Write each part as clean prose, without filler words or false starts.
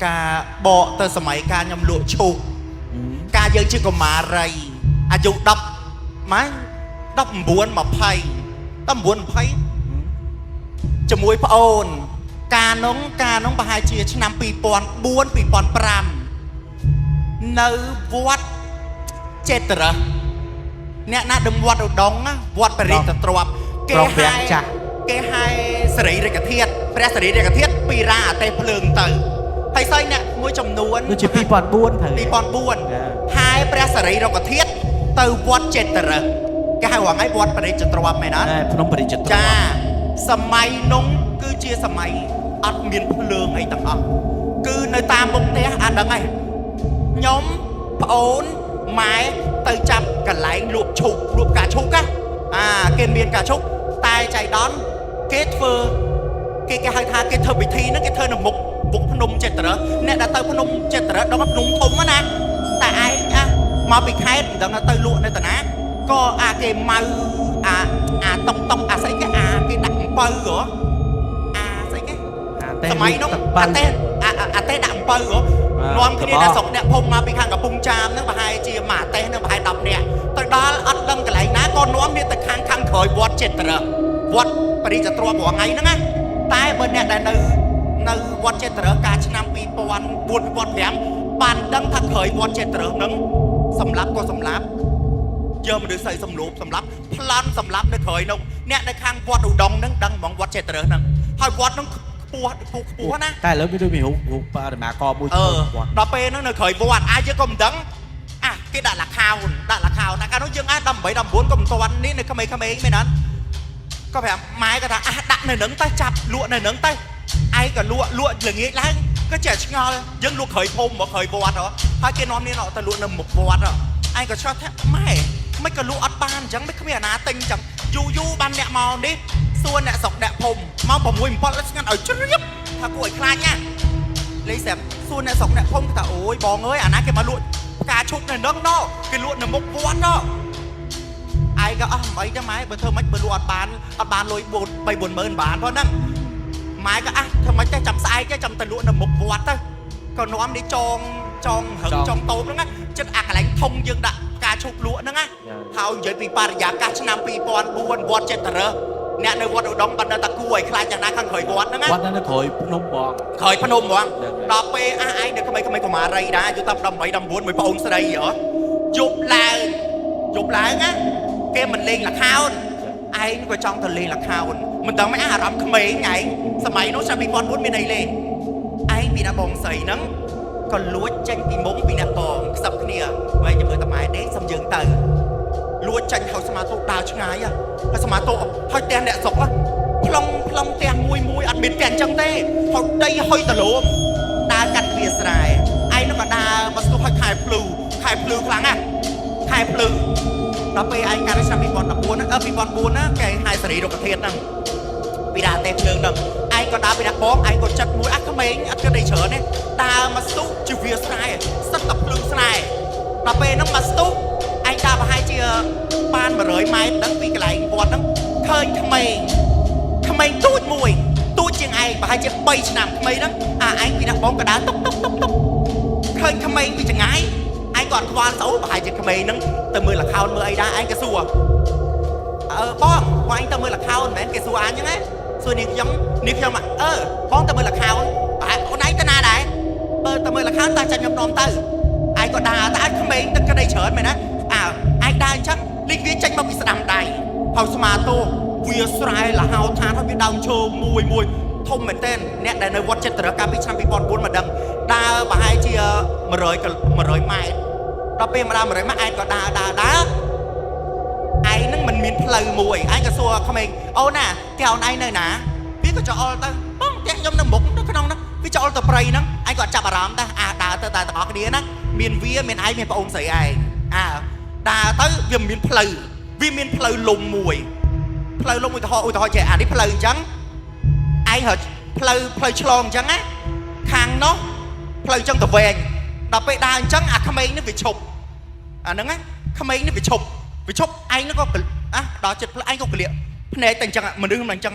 ការបកទៅសម័យកាលខ្ញុំលក់ឈូកកាលយើងជាកុមារីអាយុ10ម៉ែ19 20 19 20ជាមួយប្អូន កាលនោះកាលនោះប្រហែលជាឆ្នាំ2004 2005នៅវត្តចេតរៈអ្នកណាដឹងវត្តឧដុង្គណាវត្តបរិទ្ធទ្រព ក្រុងប្រាំងចាស់ គេហៅសរីរិកធាតុព្រះសរីរិកធាតុពីរាអតេភ្លើងទៅហើយស្អីអ្នកមួយចំនួន ដូចជា2004ត្រូវ 2004ហែព្រះសរីរិកធាតុទៅវត្តចេតរៈគេហៅว่าថ្ងៃវត្តបរិជ្ជទ្រព្យមែនអត់ ណែភ្នំបរិជ្ជទ្រព្យ ចាសម័យនោះគឺជាសម័យអត់មានភ្លើងអីទាំងអស់គឺនៅតាមមុខផ្ទះអាដឹងហើយខ្ញុំប្អូនម៉ែទៅចាប់កន្លែងលក់ឈូកលក់ផ្កាឈូកណាអាគេមានផ្កាឈូកតែចៃដន្យគេធ្វើគេគេហៅថាគេធ្វើពិធីហ្នឹងគេធ្វើនៅមុខមុខភ្នំចេតរៈអ្នកដែលទៅភ្នំចេតរៈដល់ភ្នំធំហ្នឹងណាតែឯងអាមកពីខេត្តមិនដឹងថាទៅលក់នៅតាណាក៏អាគេម៉ៅអាអាតុកតុកអាស្អីគេអាគេដាក់អំពៅហ៎អាស្អីគេ អាតេ សម័យនោះ ទឹកប៉ៅ អាតេអាអាតេដាក់អំពៅហ៎ បាទ នាំគ្នា កប អ្នកស្រុកអ្នកភូមិមកពីខាងកំពង់ចាមហ្នឹងប្រហែលជាមួយអាតេហ្នឹងប្រហែល10នាក់ទៅដល់អត់ដឹងកន្លែងណាក៏នាំគ្នាទៅខាងខាងក្រោយវត្តចេតរៈវត្តបរិជ្ជទ្រព្យរាល់ថ្ងៃហ្នឹងណាតែបើអ្នកដែលនៅនៅវត្តចេតរៈកាលឆ្នាំ2004 2005បានដឹងថាក្រោយវត្តចេតរៈហ្នឹងសម្លាប់ក៏សម្លាប់ យកមនុស្សស្អីសំលូបសម្រាប់ប្លន់សម្រាប់នៅក្រោយនោះអ្នកនៅខាងវត្តឧដុង្គហ្នឹងដឹងហ្មងវត្តចេតរឹសហ្នឹងហើយវត្តហ្នឹងខ្ពស់ខ្ពស់ខ្ពស់ណា តែឥឡូវមានដូចមានរូបរូបបរិមាកមួយ អឺ វត្ត ដល់ពេលហ្នឹងនៅក្រោយវត្តអាចយើងក៏មិនដឹងអាគេដាក់លាខោនដាក់លាខោនអាកាលនោះយើងអាច18 19ក៏មិនទាន់នេះនៅក្មេងៗមែនអត់ក៏ប្រាប់ម៉ែក៏ថាអាដាក់នៅហ្នឹងទៅចាប់លក់នៅហ្នឹងទៅឯងក៏លក់លក់ល្ងាចឡើងក៏ចេះឆ្ងល់យើងលក់ក្រោយភូមិមកក្រោយវត្តហ៎ហើយគេនាំនេះទៅលក់នៅមុខវត្តហ៎ឯងក៏ឆ្ងល់ថាម៉ែមិនក៏លក់អត់បានអញ្ចឹងមិនគ្មានអាណាទិញអញ្ចឹងយូរយូរបានអ្នកមកនេះសួរអ្នកស្រុកអ្នកភូមិម៉ោង6 7ស្ងាត់ឲ្យជ្រាបថាគួរឲ្យខ្លាចណា លេខស្រាប់សួរអ្នកស្រុកអ្នកភូមិគេថាអូយបងអើយអាណាគេមកលក់ផ្កាឈូកនៅនឹងណោគេលក់នៅមុខវត្តណោឯងក៏អស់មិនអីទេម៉ែបើធ្វើម៉េចបើលក់អត់បានអត់បានលុយ4 3 40000បានផងហ្នឹងម៉ែក៏អះធ្វើម៉េចទេចាំស្អែកទេចាំទៅលក់នៅមុខវត្តទៅក៏នាំនេះចងចងរឹងចងតូបហ្នឹងណាចិត្តអាកន្លែងធំយើងដាក់ផ្កាឈូកលក់ហ្នឹងណាហើយនិយាយពីបរិយាកាសឆ្នាំ2004វត្តចេតរៈអ្នកនៅវត្តឧដុង្គបានដល់តាគួរឲ្យខ្លាចយ៉ាងណាខាងក្រោយវត្តហ្នឹងណា វត្តនៅក្រោយភ្នំបង ក្រោយភ្នំហ្មង ហ្នឹង ដល់ពេលអះឯងនៅក្មេងៗកុមារីដែរអាយុតែ18 19មួយប្អូនស្រីហ៎យប់ឡើងយប់ឡើងណាគេមិនលេងល្ខោនឯងក៏ចង់ទៅលេងល្ខោនមិនដឹងមិនអារម្មណ៍ក្មេងឯងសម័យនោះឆ្នាំ2004មានអីលេងឯងពីណាបងស្រីហ្នឹងក៏លួចចេញពីមុំពីអ្នកបងខ្សឹបគ្នាហើយជំរឿតម៉ែទេសុំយើងទៅលួចចេញហើយស្មាតោដើរឆ្ងាយហ៎ហើយស្មាតោហើយផ្ទះអ្នកស្រុកហ៎ប្លង់ប្លង់ផ្ទះមួយមួយអត់មានផ្ទះអញ្ចឹងទេហើយដីហុយតលម ដើរកាត់វាស្រែឯងនោះក៏ដើរមកស្ទុះឲ្យខែភ្លឺខែភ្លឺខ្លាំងណាស់ខែភ្លឺដល់ពេលឯងកាលឆ្នាំ2014ណាអឺ2004ណាគេហៅសេរីរុក្ខធាតុហ្នឹងពីដាទេភ្លើងហ្នឹងឯងក៏ដើរពីដាបងឯងក៏ចិត្តមួយអាក្មេងអត់គិតអីច្រើនទេដើរមកស្ទុះជាវាស្រែសិតតែភ្លឺស្រែដល់ពេលហ្នឹងមកស្ទុះឯងដើរប្រហែលជាបាន100ម៉ែត្រហ្នឹងពីកន្លែងវត្តហ្នឹងឃើញក្មេង ក្មេងទូចមួយទូចជាងឯងប្រហែលជា3ឆ្នាំក្មេងហ្នឹងអាឯងពីអ្នកបងក៏ដើរតុកតុកតុកតុកឃើញក្មេងពីចង្ងាយឯងក៏អត់ខ្វល់ស្អូប្រហែលជាក្មេងហ្នឹងទៅមើលល្ខោនមើលអីដែរឯងក៏សួរអឺបងបងឯងទៅមើលល្ខោនមែនគេសួរអញហ្នឹងណាសួរនាងខ្ញុំនាងខ្ញុំអឺបងទៅមើលល្ខោនប្រហែលអូនឯងទៅណាដែរបើទៅមើលល្ខោនតើចាញ់ខ្ញុំនាំទៅឯងក៏ដើរតែឯងក្មេងទឹកក្តីច្រើនមែនណាអើឯងដើរអញ្ចឹងលីកវាចេញមកពីស្ដាំដៃហើយស្មាតោវាស្រែលហោឋានហើយវាដើមឈើមួយមួយធំមែនទែនអ្នកដែលនៅវត្តចិត្តរកាលពីឆ្នាំ2004មកដឹងដើរប្រហែលជា100 100ម៉ែត្រដល់ពេលមកដល់100ម៉ែត្រឯងក៏ដើរដើរដើរ ឯងហ្នឹងមិនមានផ្លូវមួយឯងក៏សួរក្មេងអូនណាផ្ទះអូនឯងនៅណាវាក៏ចោលទៅបងផ្ទះខ្ញុំនៅមុខនៅក្នុងហ្នឹងវាចោលទៅព្រៃហ្នឹងឯងក៏ចាប់អារម្មណ៍ដែរអាដើរទៅតែទាំងអស់គ្នាណាមានវាមានឯងមានប្អូនស្រីឯងអាដើរទៅវាមានផ្លូវវាមានផ្លូវលំមួយផ្លូវលំឧទាហរណ៍ឧទាហរណ៍ចេះអានេះផ្លូវអញ្ចឹងឯងរត់ផ្លូវផ្លូវឆ្លងអញ្ចឹងណាខាងនោះផ្លូវអញ្ចឹងទៅវែងដល់ពេលដើរអញ្ចឹងអាក្មេងនេះវាឈប់ អាហ្នឹងណាក្មេងនេះវាឈប់វាឈប់ឯងហ្នឹងក៏អាដល់ចិត្តផ្លូវឯងក៏ក្លៀកភ្នែកតែអញ្ចឹងមនុស្សមិនអញ្ចឹង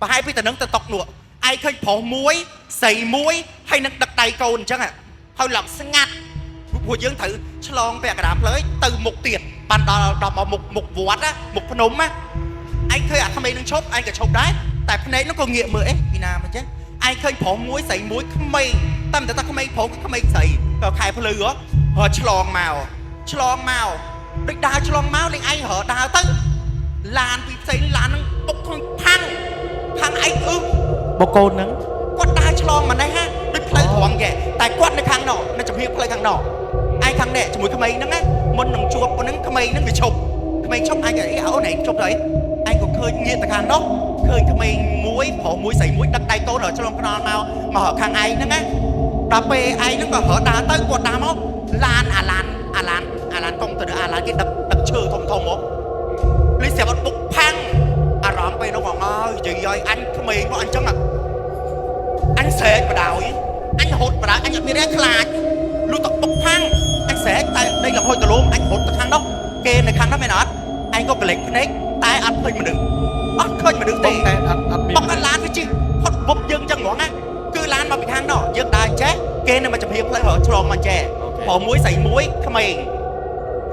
ប្រហែលពីតែនឹងទៅតុកនោះឯងឃើញប្រុសមួយស្រីមួយហើយនឹងដឹក ដៃកូនអញ្ចឹងហើយឡើងស្ងាត់ព្រោះយើងត្រូវឆ្លងពាក់កណ្ដាលផ្លូវទៅមុខទៀតបានដល់ដល់មកមុខមុខវត្តណាមុខភ្នំណាឯងឃើញអាក្មេងនឹងឈប់ឯងក៏ឈប់ដែរតែភ្នែកនោះក៏ងាកមើលអេពីណាមកចេះឯងឃើញប្រុសមួយស្រីមួយក្មេងតែមិនតែក្មេងប្រុសគឺក្មេងស្រីក៏ខែភ្លឺហ៎រត់ឆ្លងមកឆ្លងមកដូចដើរឆ្លងមកលេងឯងរត់ដើរទៅឡានពីផ្សេងឡានហ្នឹងបុកក្នុងផាំងផាំងឯងអឺ បុកកូនហ្នឹង គាត់ដើរឆ្លងមកនេះហាដូចផ្លូវត្រង់គេតែគាត់នៅខាងនោះនៅចំហៀងផ្លូវខាងនោះឯងខាងនេះជាមួយក្មេងហ្នឹងណាមុននឹងជួបប៉ុណ្ណឹងក្មេងហ្នឹងវាឈប់ក្មេងឈប់ឯងក៏អីអូនឯងឈប់ទៅអីឯងក៏ឃើញងាកទៅខាងនោះឃើញក្មេងមួយប្រុសមួយស្រីមួយដឹកដៃកូនរត់ឆ្លងខ្នល់មកមកខាងឯងហ្នឹងណាដល់ពេលឯងហ្នឹងក៏រត់ដើរទៅគាត់ដើរមកឡានអាឡានអាឡានអាឡានកុងទៅអាឡានគេដឹកដឹកឈើធំធំមកលីស្រាប់អត់បុកផាំងអារម្មណ៍ពេលនោះងអើយនិយាយឲ្យអញក្មេងមកអញ្ចឹង អញស្រែកបដ ாய் អញរត់បដ ாய் អញអត់មានរឿងខ្លាចលុះតបុកផាំងអញស្រែកតែដីលំហុយទលំអញរត់ទៅខាងនោះគេនៅខាងនោះមែនអត់អញក៏ក្លែកភ្នែកតែអត់ឃើញមនុស្សអត់ឃើញមនុស្សទេ បុកតែអត់អត់មាន បុកអាឡានវាជិះផុតបុកយើងចឹងហ្មងណាគឺឡានមកពីខាងនោះយើងដើរចេះគេនៅមកចំហៀងផ្លូវរត់ឆ្លងមកចេះព្រោះមួយស្រីមួយក្មេង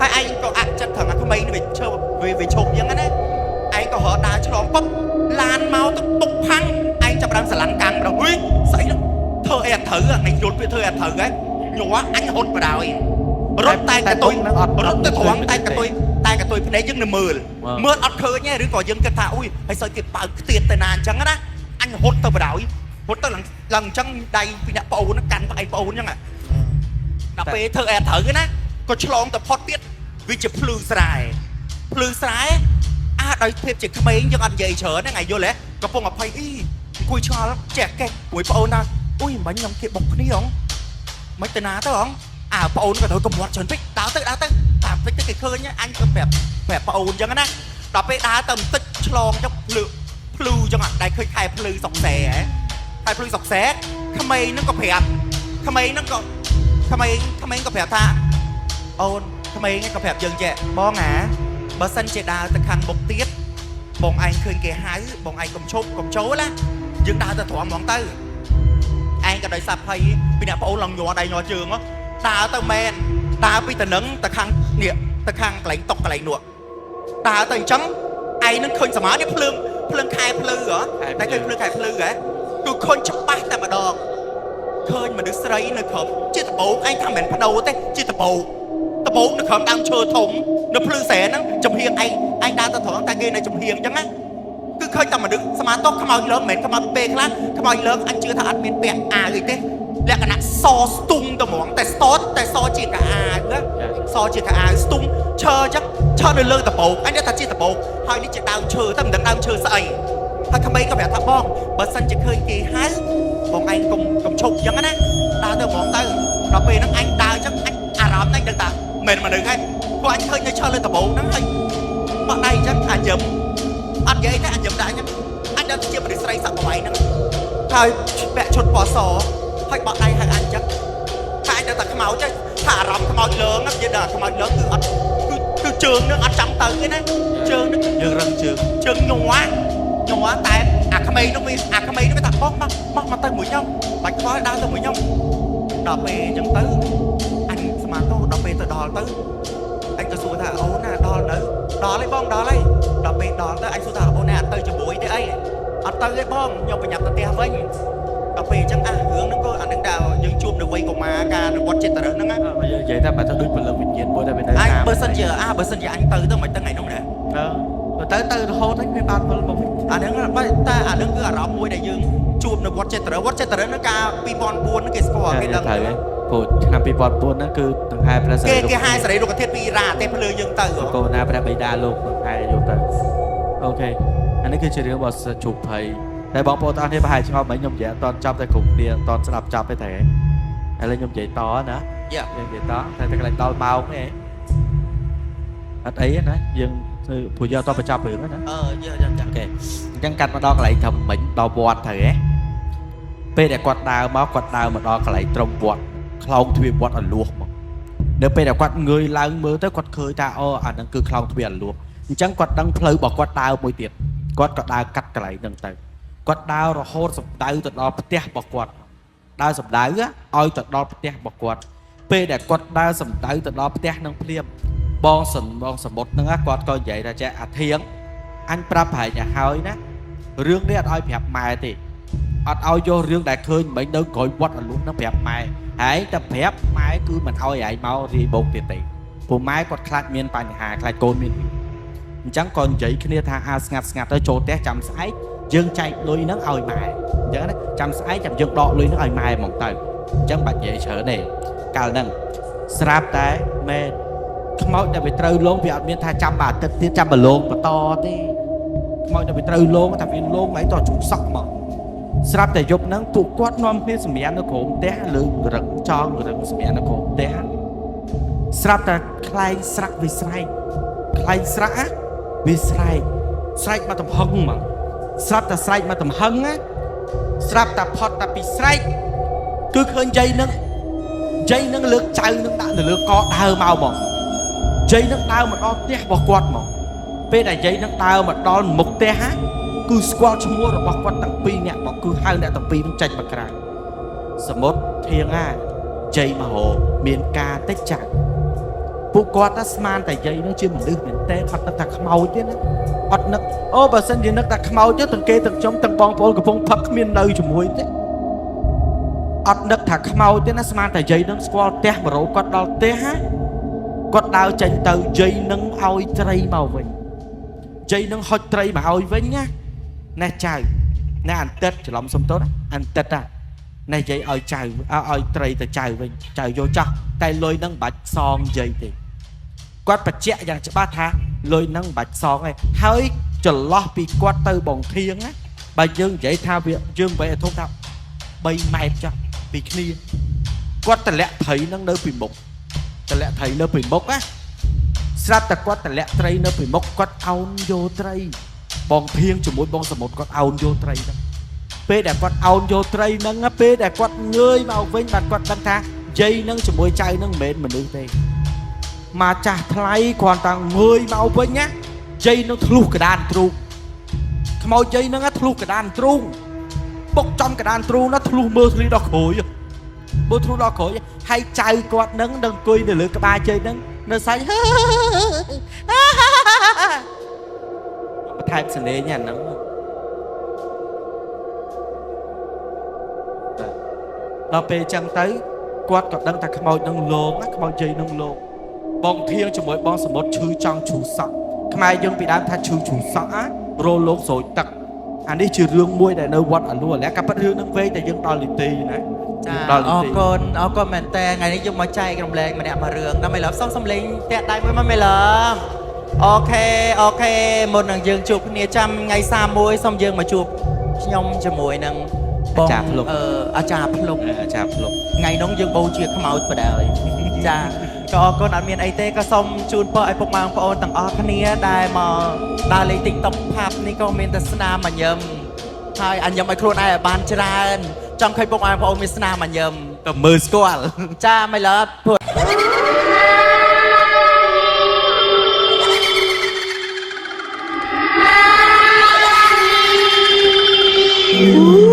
ហើយឯងក៏អចិត្តត្រង់អាក្មេងនេះវាឈើវាវាឈប់ចឹងណាឯងក៏រត់ដើរឆ្លងពុកឡានមកទៅបុកផាំងឯងចាប់ផ្ដើមស្រឡាំងកាំងម្ដងហុយស្អីនោះធ្វើអីអត់ត្រូវថ្ងៃយល់ពាក្យធ្វើអីអត់ត្រូវហ៎ញ័រអញរត់បដ ாய் រត់តែកតុយរត់ទៅត្រង់តែកតុយតែកតុយភ្នែកយើងនៅមើលមើលអត់ឃើញទេឬក៏យើងគិតថាអុយហើយសុយគេបើកខ្ទាតទៅណាអញ្ចឹងណាអញរត់ទៅបដ ாய் រត់ទៅឡើងឡើងអញ្ចឹងដៃពីអ្នកប្អូនកាន់ផ្អែកប្អូនអញ្ចឹងដល់ពេលធ្វើអីអត់ត្រូវណាក៏ឆ្លងទៅផុតទៀតវាជាភ្លឺស្រែភ្លឺស្រែអាដោយភាពជាក្មេងយើងអត់និយាយច្រើនហ្នឹងឯងយល់ទេកំពុងអភ័យអីអង្គុយឆ្ងល់ចេះកេះព្រួយប្អូនថាអុយមិញខ្ញុំគេបុកគ្នាហង មិនទៅណាទៅហងអើប្អូនក៏ត្រូវកំត់ច្រើនពេកដើរទៅដើរទៅតាមពេកទៅគេឃើញអញក៏ប្រាប់ប្រាប់ប្អូនអញ្ចឹងណាដល់ពេលដើរទៅបន្តិចឆ្លងចុះភ្លឺភ្លឺអញ្ចឹងតែឃើញខែភ្លឺសុកសែហ៎ខែភ្លឺសុកសែក្មេងហ្នឹងក៏ប្រាប់ក្មេងហ្នឹងក៏ក្មេងក្មេងក៏ប្រាប់ថាអូនក្មេងហ្នឹងក៏ប្រាប់យើងចេះបងអាបើសិនជាដើរទៅខាងមុខទៀតបងឯងឃើញគេហៅបងឯងកុំឈប់កុំចូលណាយើងដើរទៅត្រង់ហ្មងទៅ ឯងក៏ដោយសារភ័យពីអ្នកប្អូនឡើងញ័រដៃញ័រជើងហ៎ដើរទៅមែនដើរពីតំណឹងទៅខាងនេះទៅខាងកន្លែងតុកកន្លែងនោះដើរទៅអញ្ចឹងឯងនឹងឃើញសមានេះភ្លើងភ្លើងខែភ្លឺហ៎តែឃើញភ្លើងខែភ្លឺហ៎គឺឃើញច្បាស់តែម្ដងឃើញមនុស្សស្រីនៅក្រោមជាដបោកឯងថាមិនមែនបដូរទេជាដបោកដបោកនៅក្រោមដើមឈើធំនៅភ្លឺស្រែហ្នឹងចំហៀងឯងឯងដើរទៅត្រង់តែគេនៅចំហៀងអញ្ចឹងណា គឺឃើញតែមនុស្សសមាទោសខ្មោចលើកមិនមែនខ្មោចពេលខ្លះខ្មោចលើកអញជឿថាអត់មានពាក់អាវអីទេលក្ខណៈសស្ទុំតែហ្មងតែសតែសជាកអាវណាសជាកអាវស្ទុំឈើអញ្ចឹងឈើនៅលើដបោកអញថាជាដបោកហើយនេះជាដើមឈើតែមិនដឹងដើមឈើស្អីហើយក្មេងក៏ប្រាប់ថាបងបើសិនជាឃើញគេហៅបងឯងកុំកុំឈប់អញ្ចឹងណាដើរទៅហ្មងទៅដល់ពេលហ្នឹងអញដើរអញ្ចឹងអញអារម្មណ៍ហ្នឹងដឹងថាមិនមែនមនុស្សហើយព្រោះអញឃើញនៅឈើលើដបោកហ្នឹងហើយបក់ដៃអញ្ចឹងអាយឹម អត់និយាយទេអញយំដាក់អញអញដល់ជាមនុស្សស្រីសក់ប្រវែងហ្នឹងហើយពាក់ឈុតពណ៌សហើយបក់ដៃហៅអញចឹងថាអញដល់តែខ្មោចទេថាអារម្មណ៍ខ្មោចលើងហ្នឹងនិយាយដល់ខ្មោចលើងគឺអត់គឺគឺជើងហ្នឹងអត់ចង់ទៅទេណាជើងហ្នឹង យើងរឹងជើង ជើងញ័រញ័រតែអាក្មេងនោះវាអាក្មេងនោះវាថាបងមកមកមកទៅមួយខ្ញុំបាច់ខ្វល់ដើរទៅមួយខ្ញុំដល់ពេលអញ្ចឹងទៅអញស្មានទៅដល់ពេលទៅដល់ទៅអញក៏សួរថាអូនណាដល់នៅដល់ហើយបងដល់ហើយដល់ពេលដល់ទៅអញសួរថាអូនណាអត់ទៅជាមួយទេអីអត់ទៅទេបងខ្ញុំប្រញាប់ទៅផ្ទះវិញដល់ពេលអញ្ចឹងអារឿងហ្នឹងក៏អាហ្នឹងដែលយើងជួបនៅវ័យកុមារការនៅវត្តចិត្តរឹសហ្នឹងណា យើងនិយាយថាបើទៅដូចពលឹងវិញ្ញាណមួយដែលវានៅ អញ តាម បើសិនជាអាបើសិនជាអញទៅទៅមិនទៅថ្ងៃនោះណា អឺទៅទៅរហូតហ្នឹងវាបានវិលមកវិញ អាហ្នឹងបើតែអាហ្នឹងគឺអារម្មណ៍មួយដែលយើងជួបនៅវត្តចេតរិវត្តចេតរិនៅកាល2004ហ្នឹងគេស្គាល់គេដឹង ត្រូវហើយព្រោះឆ្នាំ2004ហ្នឹងគឺដង្ហែព្រះសិ គេ រី គេហាយសេរីរុក្ខធាតុពីរ៉ាទេភ្លើយើងទៅហ៎ កូនណាព្រះបិតាលោកដង្ហែយកទៅអូខេអានេះគឺជារឿងរបស់ជោគភ័យតែបងប្អូនទាំងអស់គ្នាប្រហែលឆ្ងល់មិញខ្ញុំនិយាយអត់តន់ចប់តែគ្រប់គ្នាអត់តន់ស្ដាប់ចប់ទេតែឥឡូវខ្ញុំនិយាយតណា យ៉ា យើងនិយាយតតែតែកន្លែងដល់ម៉ោងទេអត់អីទេណាយើងគឺព្រោះយើងអត់តបញ្ចប់រឿងទេណា អឺយ៉ាយ៉ាយ៉ា អូខេអញ្ចឹងកាត់មកដល់កន្លែងត្រឹមមិញដល់វត្តត្រូវហ៎ពេលដែលគាត់ដើរមកគាត់ដើរមកដល់កន្លែងត្រឹមវត្តខ្លោងទ្វារវត្តអលួសមកនៅពេលដែលគាត់ងើយឡើងមើលទៅគាត់ឃើញថាអូអាហ្នឹងគឺខ្លោងទ្វារអលួសអញ្ចឹងគាត់ដឹងផ្លូវរបស់គាត់ដើរមួយទៀតគាត់ក៏ដើរកាត់កន្លែងហ្នឹងទៅគាត់ដើររហូតសំដៅទៅដល់ផ្ទះរបស់គាត់ ដើរសម្ដៅឲ្យទៅដល់ផ្ទះរបស់គាត់ពេលដែលគាត់ដើរសម្ដៅទៅដល់ផ្ទះនឹងភ្លាមបងសនបងសមុទ្រហ្នឹងគាត់ក៏និយាយថាចេះអាធៀងអញប្រាប់ប្រហែលទៅហើយណារឿងនេះអត់ឲ្យប្រាប់ម៉ែទេអត់ឲ្យយករឿងដែលឃើញមិញនៅក្រោយវត្តអលុះហ្នឹងប្រាប់ម៉ែហើយតែប្រាប់ម៉ែគឺមិនឲ្យឯងមករាយបោកទៀតទេព្រោះម៉ែគាត់ខ្លាចមានបញ្ហាខ្លាចកូនមានរឿងអញ្ចឹងក៏និយាយគ្នាថាអាស្ងាត់ស្ងាត់ទៅចូលផ្ទះចាំស្អែកយើងចែកលុយហ្នឹងឲ្យម៉ែអញ្ចឹងណាចាំស្អែកចាំយើងដកលុយហ្នឹងឲ្យម៉ែហ្មងទៅអញ្ចឹងបាច់និយាយច្រើនទេកាលហ្នឹងស្រាប់តែមែនខ្មោចដែលវាត្រូវលងវាអត់មានថាចាំមួយអាទិត្យទៀតចាំមកលងបន្តទេខ្មោចដែលវាត្រូវលងតែវាលងអីតជុំសក់មកស្រាប់តែយប់ហ្នឹងពួកគាត់នាំគ្នាសម្រាននៅក្រោមផ្ទះលើរឹងចងរឹងសម្រាននៅក្រោមផ្ទះស្រាប់តែខ្លែងស្រាក់វាស្រែកខ្លែងស្រាក់វាស្រែកស្រែកមកទំហឹងហ្មងស្រាប់តែស្រែកមកទំហឹងណាស្រាប់តែផុតតែពីស្រែកគឺឃើញយាយនឹងយាយនឹងលើកចៅនឹងដាក់នៅលើកដើរមកហ្មងយាយនឹងដើរមកដល់ផ្ទះរបស់គាត់ហ្មងពេលដែលយាយនឹងដើរមកដល់មុខផ្ទះណាគឺស្គាល់ឈ្មោះរបស់គាត់ទាំងពីរនាក់មកគឺហៅអ្នកទាំងពីរនឹងចេញមកក្រៅសមុទ្រធៀងអាជ័យមហោមានការតិចចាស់ពួកគាត់ណាស្មានតែយាយនឹងជាមនុស្សមែនតើអត់នឹកថាខ្មោចទេណាអត់នឹកអូបើសិនជានឹកថាខ្មោចទេទាំងគេទាំងខ្ញុំទាំងបងប្អូនកំពុងផឹកគ្មាននៅជាមួយទេអត់នឹកថាខ្មោចទេណាស្មានតែយាយនឹងស្គាល់ផ្ទះមករោគាត់ដល់ផ្ទះណាគាត់ដើរចេញទៅយាយនឹងឲ្យត្រីមកវិញយាយនឹងហុចត្រីមកឲ្យវិញណាណែចៅណែអន្តិតច្រឡំសុំទោសណាអន្តិតណាណែយាយឲ្យចៅឲ្យត្រីទៅចៅវិញចៅយកចាស់តែលុយនឹងមិនបាច់សងយាយទេគាត់បញ្ជាក់យ៉ាងច្បាស់ថាលុយនឹងមិនបាច់សងទេហើយចន្លោះពីគាត់ទៅបងធៀងណាបើយើងនិយាយថាវាយើងមិនឲ្យធំថា3ម៉ែត្រចាស់ពីគ្នាគាត់តម្លាក់ត្រីនឹងនៅពីមុខតម្លាក់ត្រីនៅពីមុខណាស្រាប់តែគាត់តម្លាក់ត្រីនៅពីមុខគាត់អោនយកត្រីបងធៀងជាមួយបងសមុទ្រគាត់អោនយកត្រីហ្នឹងពេលដែលគាត់អោនយកត្រីហ្នឹងណាពេលដែលគាត់ងើយមកវិញបាទគាត់ដឹងថាយាយហ្នឹងជាមួយចៅហ្នឹងមិនមែនមនុស្សទេមកចាស់ថ្លៃគ្រាន់តែងើយមកវិញណាយាយនឹងធ្លុះកដានទ្រូងខ្មោចយាយហ្នឹងណាធ្លុះកដានទ្រូងបុកចំកដានទ្រូងណាធ្លុះមើលធ្លីដល់ក្រោយមើលធ្លុះដល់ក្រោយហើយចៅគាត់ហ្នឹងនឹងអង្គុយនៅលើក្បាលជ័យហ្នឹងនៅសាច់បន្ថែមសលេងអាហ្នឹងដល់ពេលចឹងទៅគាត់ក៏ដឹងថាខ្មោចនឹងលងណាខ្មោចយាយនឹងលងបងធៀងជាមួយបងសមុទ្រឈឺចង់ឈូសក់ខ្មែរយើងពីដើមថាឈឺឈូសក់ណារលោងស្រួយទឹកអានេះជារឿងមួយដែលនៅវត្តអលួអលកាប៉ិតរឿងនឹងវែងតែយើងដល់លីទីណា ចា ដល់លី អរ ទី គុណអរគុណមែនតើថ្ងៃនេះយើងមកចែករំលែកម្នាក់មួយរឿងដល់មេឡំសុំសំលេងតាក់ដៃមួយមកមេឡំអូខេអូខេមុននឹងយើងជួបគ្នាចាំថ្ងៃ31សូមយើងមកជួបខ្ញុំជាមួយនឹងបង អាចារ្យភ្លុក អាចារ្យភ្លុក អាចារ្យភ្លុក ថ្ងៃនោះយើងបូជាខ្មោចបដ ாய் ចាក៏អរគុណអត់មានអីទេក៏សូមជូនពរឲ្យពុកម៉ែបងប្អូនទាំងអស់គ្នាដែលមកដើរលេង TikTok Pub នេះក៏មានតែស្នាមញញឹមហើយអញញឹមឲ្យខ្លួនឯងឲ្យបានច្រើនចង់ឃើញពុកម៉ែបងប្អូនមានស្នាមញញឹម តែមើលស្គាល់ ចាមិនឡើយព្រោះ Ooh.